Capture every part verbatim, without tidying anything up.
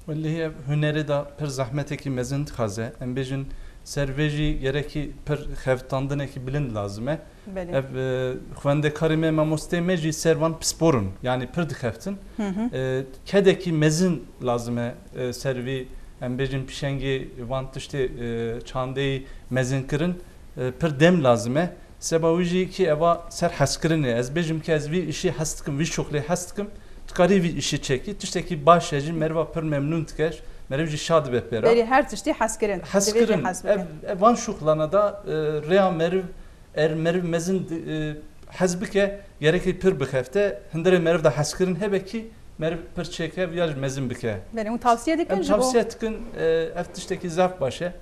Welihî ev hunerê de pir zehmetekî mezin dixwaze. Em bêjin ser vê jî gerekî pir xebitandinekî bilind lazim e. Belê. Ev, e, xwendekarê me, mamosteyê me jî ser van pisporin. Yanî pir dixeftin. Hı hı. E, kedekî mezin lazim e, e, ser vî, em bêjin pişengê van tiştê, e, çandeyî mezin kirin, e, pir dem lazim e. Seba wî jî kî eva ser hezkirinê. Ez bêjim ki ez vî îşî hez dikim, vî şuxlê hez dikim. Tu karî vî îşî çekî. Tiştekî baş e jî, meriva pir memnûn dike. Meriv jî şa dibe pê re. Belê, her tiştî hezkirin. Divê jî Hezkirin. Hez bike. Ev, ev van şuxlana da, e, rêya meriv, er meriv mezin di-, e, hez bike, gerekê pir bixefte. Hindirê meriv de hezkirin hebe kî meriv pir çêke ya jî mezin bike. Belê, hûn tavsiye dikin Em ji bo tavsiye dikin, e, ev tiştekî zaf baş e.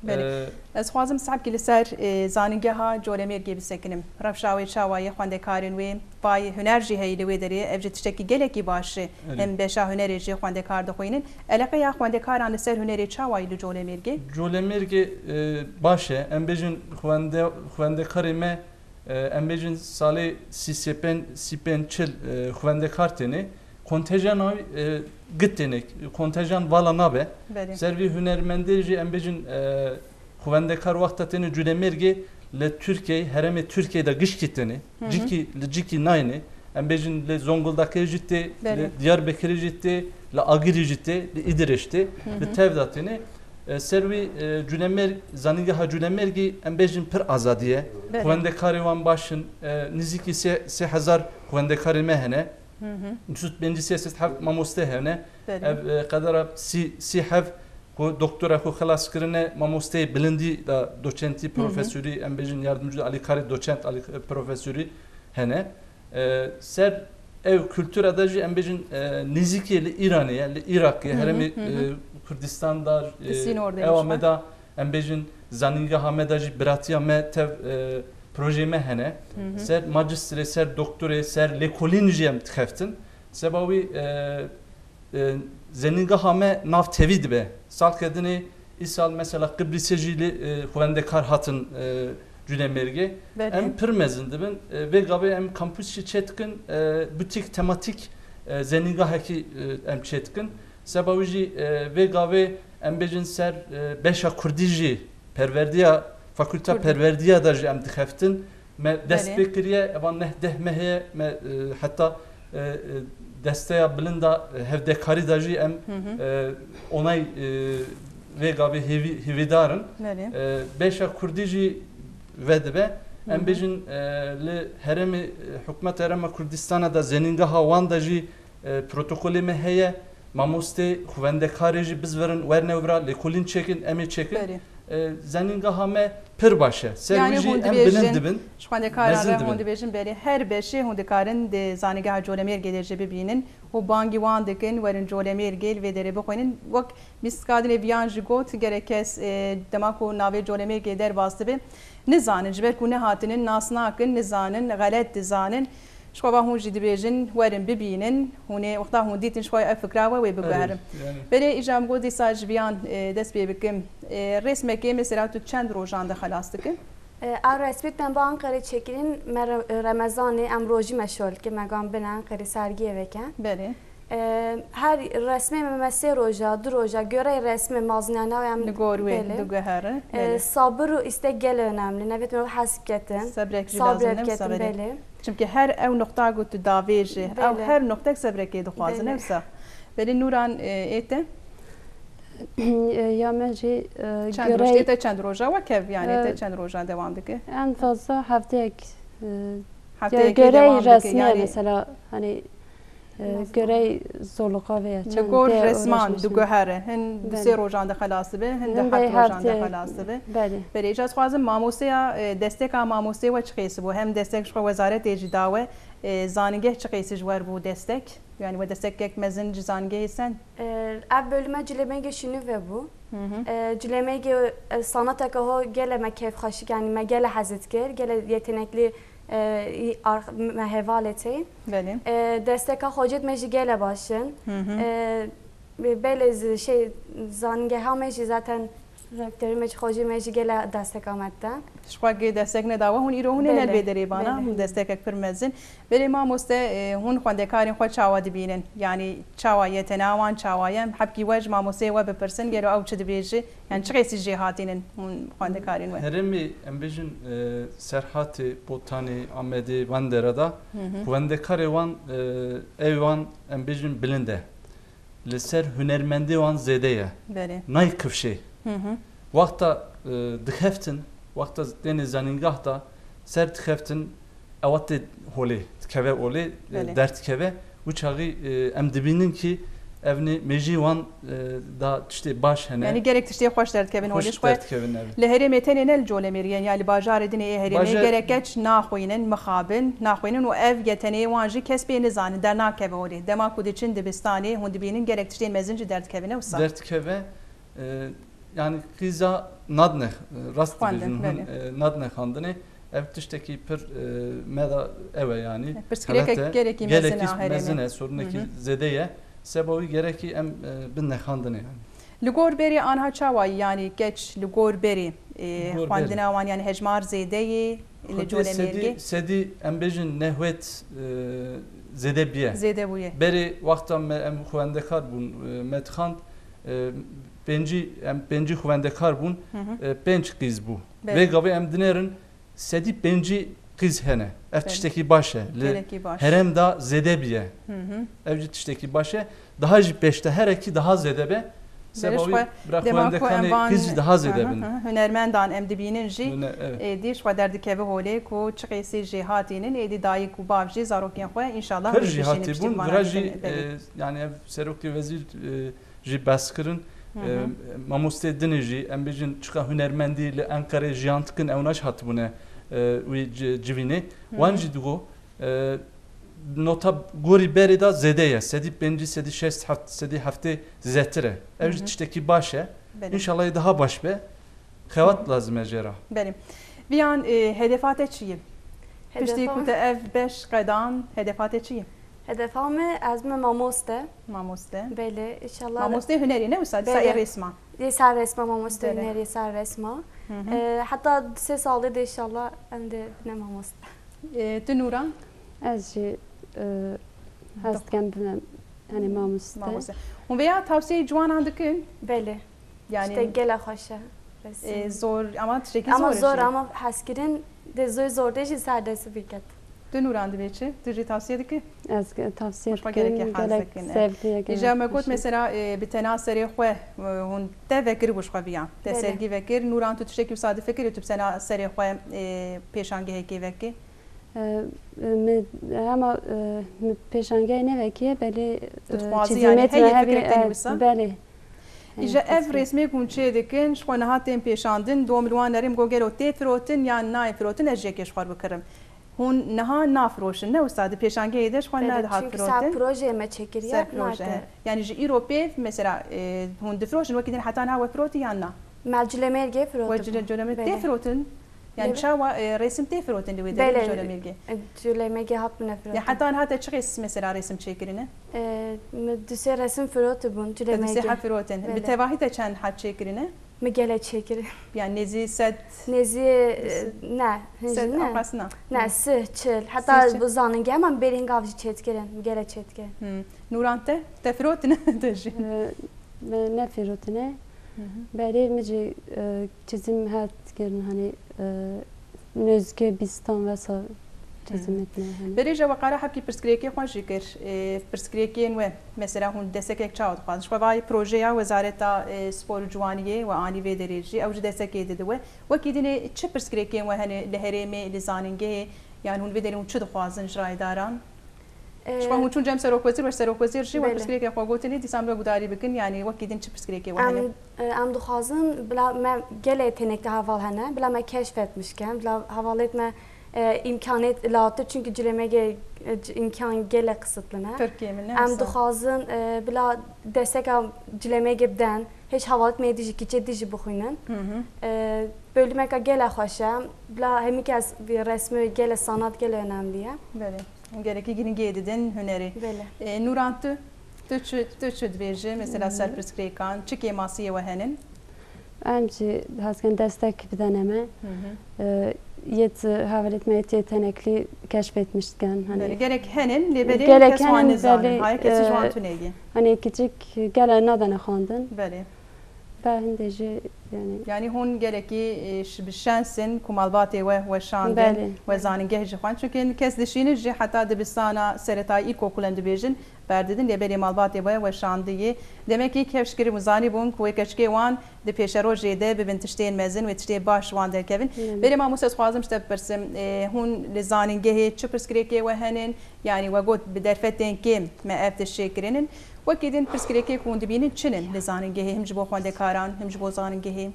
Belê. E, Ez xwazim sehbkî li ser, e, zanîngeha Colemêrgê bisekinim. Rewşa wê çawa ye, xwendekarên wê, vay huner jî heyî li wê derê, ev jî tiştekî gelekî baş e. Erê. Em beşa hunerê jî xwendekar dixwînin. Eleqeya xwendekaran li ser hunerê çawa ye li Colemêrgê? Colemêrgê, e, baş e. Em bêjin xwende-, xwendekarê me, e, em bêjin salê sî sê pênc, sî pênc çil, e, xwendekar têne. Kontejana wî, e, git têne. Kontejan vala nabe. Belê. Ser vî hunermendê jî em bêjin, e, xwendekar wexta têne Culemêrgê li Tirkiyeyê, herêmê Tirkiyeyê de gişkî têne. Hı hı. Cîkî, li cîkî nayêne. Em bêjin li Zonguldakê jî tê, Belê. Li Diyarbekirê jî tê, li Agirî jî tê, li Îdirê jî tê, Hı hı. Li tev de têne. E, ser wî, e, Culemêrg, zanîngeha Culemêrgî em bêjin pir azadî ye. Belê. Xwendekarê wan baş in, e, nizîkî sê, sê hezar xwendekarê me hene. Hı hı. Du sed pêncî sê sed heft mamoste hene. Belê. Ev, e, qedera sî, sî heft ku doktora ku xilas kirine, mamosteyê bilindî de doçentî, Hı hı. Profesorî, em bêjin yardımcı alîkarê doçent, alî-, profesorî hene. E, ser ew kultura de jî em bêjin, e, nêzîkê li Îranê ye, li Iraqê, Hı hı, herêmê, hı hı. E, Kurdistan de, e, Li sînorê ewa me de em bêjin zanîngeha me de jî biratiya me tev, e, projeyê me hene. Hı hı. Ser macistrê, ser doktorê, ser lêkolîn jî em dixeftin. Seba wî, e, e, zanîngeha me nav tevî dibe. Salke dinê îsal mesela Qibrîsê jî lê, e, xwendekar hatin, e, Culemêrgê. Belê. Em pir mezin dibin. E, vê gavê em kampus jî çêdikin, e, butîk tematîk, e, zanîngehekî, e, em çêdikin. Seba wî jî, e, vê gavê em bêjin ser, e, beşa kurdî jî perwerdiya, fakulta Kurdî. Perwerdiya de jî em dixeftin. Me dest Belê. Pê kiriye, eva neh deh meh heye, me, e, heta, e, e, desteya bilinda, e, hevdekarî de jî em, Hı hı. E, onay, e, vê gavê hêvî-, hêvîdar in. Belê. E, beşa kurdî jî vedibe. Em Hı hı. Bêjin, e, li herêmê, e, hikûmeta Herêma Kurdistana de zanîngeha wan de jî, e, protokolê me heye. Mamostê, xwendekarê jî bizvirin, werne vira, lêkolîn çêkin, em ê çêkin. Belê. E, zanîngeha me pir baş e. Ser Yanî wî jî hûn em dibêjin, bilind dibin, ji xwendekaran mezin re hûn dibin. Dibêjin, belê, her beşê hûn dikarin di zanîngeha Colemêrgê de jî bibînin û bangî wan dikin, werin Colemêrgê li vê derê bixwînin. Wek Mîska Dilê Viyan jî got, gerek kes, e, dema ku navê Colemêrgê derbas dibe, nizanin, ji ber ku nehatinin, nas nakin, nizanin, xelet dizanin. Ji xwe ve hûn jî dibêjin, werin bibînin, hûn ê wexta hûn dîtin ji xwe ev fikra we wê biguherin. Erê, yani. Belê, îca em got dîsa ji Viyan, e, dest pê bikim. E, resmekê mesela tu çend rojan de xelas dikin? E, ev resmê me bi Anqerê çêkirin, me re-, Remezanê em rojî me şol dikin, me gan bin Anqerê sergiyê veke. Belê. E, her resmê me, me sê roja, du roja, görey resmê mazinana em Li gor wê belê. Diguhere. E, Belê. Sabir û îstek gelek önemli. Nevêt me hez ketin. Sebrek jî Sabir lazim, ne wisa ketin, belê. Belê. Çimkî her ew nuqta ku tu davêjî, ew Belê. Her nuqtek sebrekê dixwazin, Belê. Ne wisa. Belê Nûran, e, ê te? E, ya me jî, e, Çend roj, görey ê te çend roja wek ev, yani, ê te E, çend roja dewam dike? En fazla hefteyek, e, Hefteyek ya görey dewam dike, resmiye yani. Mesela, hani, e, Mesela. Görey zorluğa ve Li çend gor te resman uğraşmışım. Diguhere, hin du Belê. Sê rojan de xelas dibe, hin de Hin de heft rojan de hertê xelas dibe. Belê. Belê, îca ez xwazim mamosteya, e, desteka mamostê we çi qês bû? Hem destek ji xwe wezaretê jî dawe, e, zanîngeh çi qêsî ji wer bû destek? Yani we destekek mezin ji zanîngehê sen? E, ev bölüme Culemêrgê şînû ve bû. Hı hı. E, Culemêrgê, e, sanateke ho gele me keyfxweşik, yani me gele hez dikir, gele yetenekli, e, î-, ar-, me hevalê tê. Belê. E, desteka xocêt me jî gele baş in. Hı hı. E, be-, belê z-, şey, zanîngeha me jî zaten Doktorê me jî xwe jî me jî gele destek amet de. Ji xwe gê destek neda we, hûn îro hûn ê Belê, ner vê derê bana, belê. Hûn destekek pir mezin. Belê mamoste, e, hûn xwendekarên xwe çawa dibînin? Yanî çawa ye, tena wan çawa ye? Em hebkî we ji mamosteyê we bipirsin, gelo ew çi dibêje? Yanî çi qêsî jê hatînin hûn xwendekarên we? Herêmê em bêjin, e, Serhatê, Botanê, Amedê, van dere de, Hı hı. xwendekarê wan, e, ew wan em bêjin bilind e. Li ser hunermendê wan zêde ye. Belê. Nayê kifşê. Hı hı. Wexta, e, dixeftin, wexta tênê zanîngah de ser dixeftin, ewa tê holê, dikeve olê, e, Belê. derdikeve. Wî çaxî, e, em dibînin ki ev nê mêjî wan, e, da tiştê baş hene. Yanî gelek tiştê xweş derdikevin holê Xweş ji xwe. derdikevin ev. Li herêmê tenê ne li Colemêrgê, yanî li bajarê din ê herêmê Bajar- gerek keç naxwînin, mixabin, naxwînin û ev yeteneê wan jî kes pê nizanin, dernakeve holê. Dema ku diçin dibistanê, hûn dibînin gelek tiştên mezin jî derdikevine wisa. Derdikeve, e, yanî qîza nadne, e, rast Xwendin, dibêjin, hûn, belê. e, nadne xandinê. Ev tiştekî pir, e, me de ew e yanî. Pirsgirêkek Xelet e. gelekî mezin e Gelekî a herêmê. mezin e, sorunekî Hı hı. zêde ye. Seba wî gerekî em, e, bidine xandinê yanî. Li gor berê anha çawa ye? Yanî keç li gor berê, e, Li gor xwendina wan yanî hejmar zêde ye li Xwedê Colemêrgê? Sedî, sedî em bêjin nehwêt, e, zêde bûye. Zêde bûye. Berê wexta me em xwendekar bûn, e, me dixand, e, pêncî, em pêncî xwendekar bûn, Hı hı. e, pênc qîz bû. Belê. Vê gavê em dinêrin sedî pêncî qîz hene. Ev Belê. Tiştekî baş e. Li Gelekî baş. herêm de zêde bûye. Hı hı. Ev jî tiştekî baş e. Daha jî pêşte herekî daha zêde be. Seba Berê wî xwe bira dema ku em xwendekanê van- qîz jî daha zêde Hı hı, bin. hı. Hunermendan em dibînin jî, Hune-, evet. e, dî ji xwe derdikeve holê ku çi qêsî jê hatînin, êdî dayik û bav jî zarokên xwe înşallah Pir hûn jî dibêjin hatî piştî bûn, wana vira dibin. jî, Belê. e, yanî ev serokê wezîr, e, jî behs kirin. Hı E, hı. Mamostê dinê jî, em bêjin çiqa hunermendî li Enqerê jiyan dikin, ew naş hatibûne, e, wî ci-, civînê. Hı Wan hı. jî digo, e, nota gorî berê de zêde ye. Sedî pêncî, sedî şeşt, heft, sedî heftê zêtir e. Ev jî Hı hı. tiştekî baş e. Belê. Înşallah daha baş be. Xewat lazim e jê re. Belê. Viyan, e, hedefa te çi ye? Piştî Hedefa ku te ev beş qedan, hedefa te çi ye? Hedefa me ez me mamoste. Mamoste. Belê, inşallah. Mamostê hunerî ne wisa, dîsa Belê. ê rêsma. Dîsa resma mamoste Belê. hunerî ser resma. Hı hı. E, heta sê salê de inşallah em de bine mamoste. E, tu Nûran? Ez jî e, hez dikem bime henî mamoste. Mamoste. Hûn vêya tavsiyeyê ciwanan dikin? Belê. Yani işte gele xweş e. Resim. E, zor, ama tiştekî Ama zor e zor jî. Ama hezkirin de zor zor de jî ser dest biket. Tu Nûran dibê çi? Tu jî tavsiye dikî? Ez ge- tavsiye Xwe dikim, gelekî hez gelek dikin, e. zevkli ye, gelek Îja me xweş got e. mesela e, bi tena serê xwe e, hûn te vekiribû ji xwe viyan. Te Belê. sergî vekir. Nûran tu tiştekî wisa difikirî tu bi tena serê xwe e, pêşangehekê vekî? E, min hema e, min pêşangehê nevekî ye, belê Tu e, dixwazî çizî yani me tine heye hebî, fikrek tenî e, wisa? Belê. Îja ev rêsmê ku hûn çê dikin, ji xwe niha tên pêşandin, dom li wan nerîm go gelo tê firotin yan nayê firotin, ez jêkê ji xwe bikirim. Hûn niha nafiroşin, ne wisa di pêşangehê de ji xwe Belê, nedihat çünkü ser firotin? projeyê me çekiriye, Ser proje, nayê. he. Yani ji îro pêv mesela e, hûn difroşin, wekî din heta niha we firotî yan na? Me Culemêrgê We firotin. Cile Culemêrgê Belê. tê firotin? Yani Belê. çawa e, rêsim tê firotin li wê Belê. derê Culemêrgê? E, Culemêrgê hat bine firotin. Ya heta niha te çi qês mesela rêsim çêkirine? E, mi du sê resim firotibûn Te du sê Culemêrgê. hat firotin. Bi Belê. tevahî te çend hat çêkirine? Mi gele çêkir. Yani nêzî sed, Nêzî, e, ne, sed ne. Ewqas na. Ne, sih, çil. Heta Sih, çil. Bu zanîngeh me bêrî hingav jî çêdikirin. Mi gele çêdikirin. Hmm. Nûran te? Te firotin te jî. E, Me ne firotine. Hı hı. Berê min jî e, çizim hat kirin, hani e, nêzîkê bîstan wesa çizim etme, hani. Berê jî we qala hebkî pirsgirêkê xwe jî kir. Ê, pirsgirêkên we, mesela hûn destekek çawa dixwazin? Ji xwe vayê projeya Wezareta e, Spor û Ciwaniyê we anî vê derê jî, ew jî destekê dide we. Wekî dinê çi pirsgirêkên we hene li herêmê, li zanîngehê? Yan hûn vê derê hûn çi dixwazin ji raydaran? Ji xwe hûn çûn cem serokwezîr, we serokwezîr jî we Belê. Pirsgirêkên xwe gotinê, dîsan bi gudarî bikin, yanî wekî din çi pirsgirêkê we hene? Em, e, em dixwazin bila me gelê tenekte heval hene, bila me keşfetmiş ken, bila hevalêt me e, îmkanêt late, çünkü Culemêrgê e, c- îmkan gelek qisitli ne. Pir kêm in, ne Em wisa? Dixwazin, e, bila desteka Culemêrgê biden, hêj hevalêt me dijî, kîçê dijî bixwînin. Hı hı. E, bölümeka gelek xweş e, bila hemî kes vî resmê gelek sanat gelek önemli ye. Belê. Hûn gelekî girîngiyê didin hunerê. Belê. Ê, Nûran tu, tu çi, tu çi dibêjî? Mesela ser pirsgirêkan, çi kêmasiyê we henin? Em jî hez dikin destek bidene me. Hı hı. E, yê di hevalêt me yê yeteneklî keşfetmişken, hani Belê, gerek henin, lê belê gerek kes wan henin, nizanin. Belê, Haya kesî ji wan e, tune ye. Hani küçük gele nadene xwendin. Belê. Be hindê jî, yani. Yani hûn gelekî, e, ş-, bi şens in ku malbatê we weşandin, Belê. We zanîngeh jî xwend. Çunke kes dişînin jî heta dibistana seretayî, îlkokulen dibêjin, berdidin, lê belê malbatê we weşandiyê. Demekî kevşkirin û zanîbûn ku wê keçikê wan di pêşerojê de bibin tiştên mezin, wê tiştê baş ji wan derkevin. Hı. Belê mamoste, ez xwazim ji te bipirsim, e, hûn li zanîngehê çi pirsgirêkê we henin? Yanî we got bi derfetên kêm me ev tişt çêkirinin. Wekî din pirsgirêkê ku hûn dibînin çi ne li zanîngehê, him ji bo xwendekaran, him ji bo zanîngehê?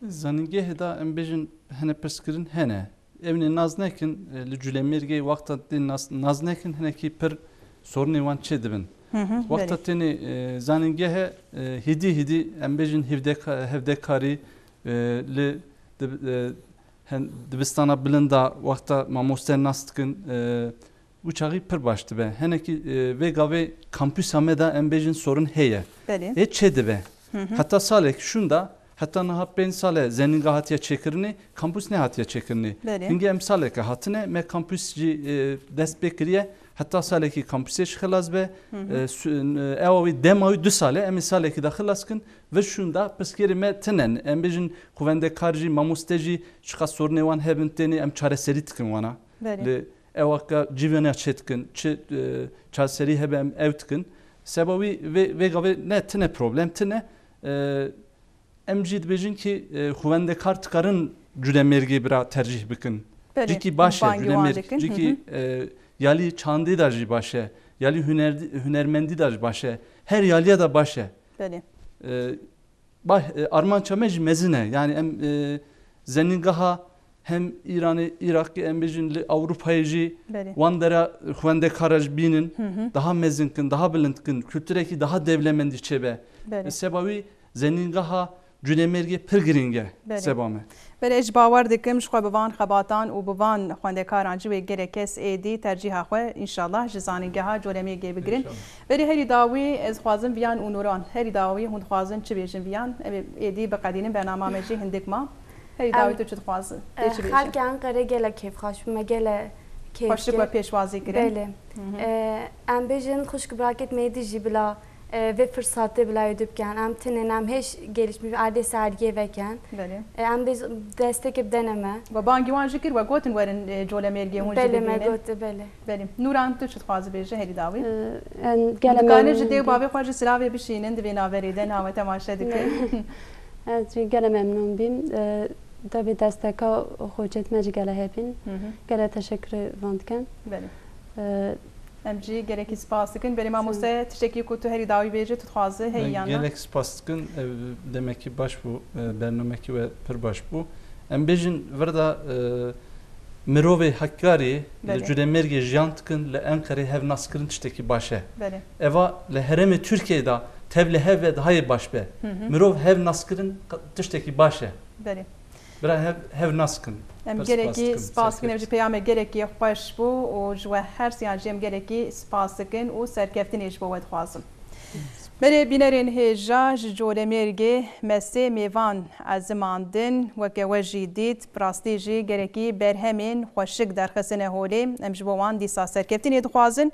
Zanîngehê de em bêjin hene pirsgirên hene. Evnê nas nekin, e, li Culemêrgê wexta tê nas, nas nekin, hinekî pir sorunê wan çê dibin. Hı hı, Wexta belê. Tênê, e, zanîngehê, e, hîdî hîdî em bêjin hevdeka-, hevdekarî, e, li dib-, e, hen-, dibistana bilind de wexta mamoste nas dikin, e, û çaxî pir baş dibe. Henekî, e, vê gavê kampûsa me de em bêjin sorin heye. Belê. Ê çê dibe. Hı hı. Heta salek şûnda, heta niha pênc sal e zanîngeha hatiye çêkirinê, kampûs nehatiye çêkirinê. Belê. Hingê em saleke hatine, me kampûs jî, e, dest pê kiriye. Heta salekî kampûsê jî xilas be. Hı hı. E, su-, e, ewa wî dema wî du sal e, em ê salekî de xilas kin. Vir şûnda pirsgirêkê me tine ne. Em bêjin xwendekar jî, mamoste jî, çiqas sorinê wan hebin tênê, em çareserî dikin wana. Belê. Lê ewa ka civîna çê dikin, çi, e, çareserî hebe em ew dikin. Seba wî vê, vê gavê ne tine problem, tine, e, em jî dibêjin kî, e, xwendekar dikarin Culemêrgê bira tercîh bikin. Belê, Cîkî baş e, bangî wan Culemêrg, dikin. Cîkî, Hı hı. e, yalî çandê de jî baş e, yalî huner-, hunermendî de jî baş e. Her yaliya de baş e. Belê. E, Baş, e, armanca me jî mezin e. Yani em, e, zenîngeha hem Îranê, Iraqê, em bêjin li Ewropayê jî Belê. Wan dera xwendekara jî bînin, Hı hı. Daha mezin kin, daha bilind kin, kulturekî daha dewlemendî çêbe. Belê. E, seba wî zenîngeha Culemêrgê pir girîng e Belê. Seba me. Belê, ez bawer dikim ji xwe bi van xebatan û bi van xwendekaran jî wê gelek kes êdî tercîha xwe înşallah ji zanîngeha Colemêrgê bigirin. Înşallah. Berê herî dawî ez dixwazim Viyan û Nûran. Herî dawî hûn dixwazin çi bêjin Viyan? Em ê êdî biqedînin, bernama me jî hindik ma. Herî dawî Em, tu çi dixwazin? Tê e, çi bêjin? Xelkê Enqerê gelek kêfxweş bû, me gelek kêf Xweşik we kir. Pêşwazî kirin. Belê. Hı hı. E, em bêjin xwişk birakêt me êdî jî bila, e, vê firsatê bila êdî bikin. Em tinên em hêj gelişmiş erdê sergiyê veken. Belê. E, em bêj destekê bidene me. We bangî wan jî kir, we gotin werin, e, Colemêrgê hûn jî Belê, me bibînin. Gote, belê. Belê. Nûran, tu çi dixwazî bêje herî dawî? Ee, em Hûn gelek dikarin ji dê û memnûn bûn. Bavê xwe jî silavê bişînin di vê navberê de, nawe temaşe dikin. Ez jî gelek memnûn bîm. Ee, tabî desteka xocêt me jî gelek hebîn. Hı hı. Gelek teşekkür van dikin. Belê. Ee, Em jî gelekî spas dikin. Belê mamoste, tiştekî ku tu herî dawî bêje, tu dixwaze heyî Em yan na? Gelek spas dikin. Ev demekî baş bû. E, bernamekî we pir baş bû. Em bêjin vir de, e, mirovê Hakkari'yê li Belê. Culemêrgê jiyan dikin, li Enqerê hev naskirin tiştekî baş e. Belê. Eva li herêmê Tirkiyeyê de tev li hev ve daha yê baş be. Hı hı. Mirov hev naskirin qa-, tiştekî baş e. Belê. Bira hev, hev naskirin. Em Pir gelekî spas dikim, spas dikin, ev jî serkeftin. Peyame gelekî xweş bû û ji we her siyan jî em gelekî spas dikin û serkeftinê ji bo we dixwazin. Belê bînerên hêja ji Colemêrgê me sê mêvan ezimandin, weke we jî dît, bi rastî jî gelekî berhemên xweşik derxistine holê. Em ji bo wan dîsa serkeftinê dixwazin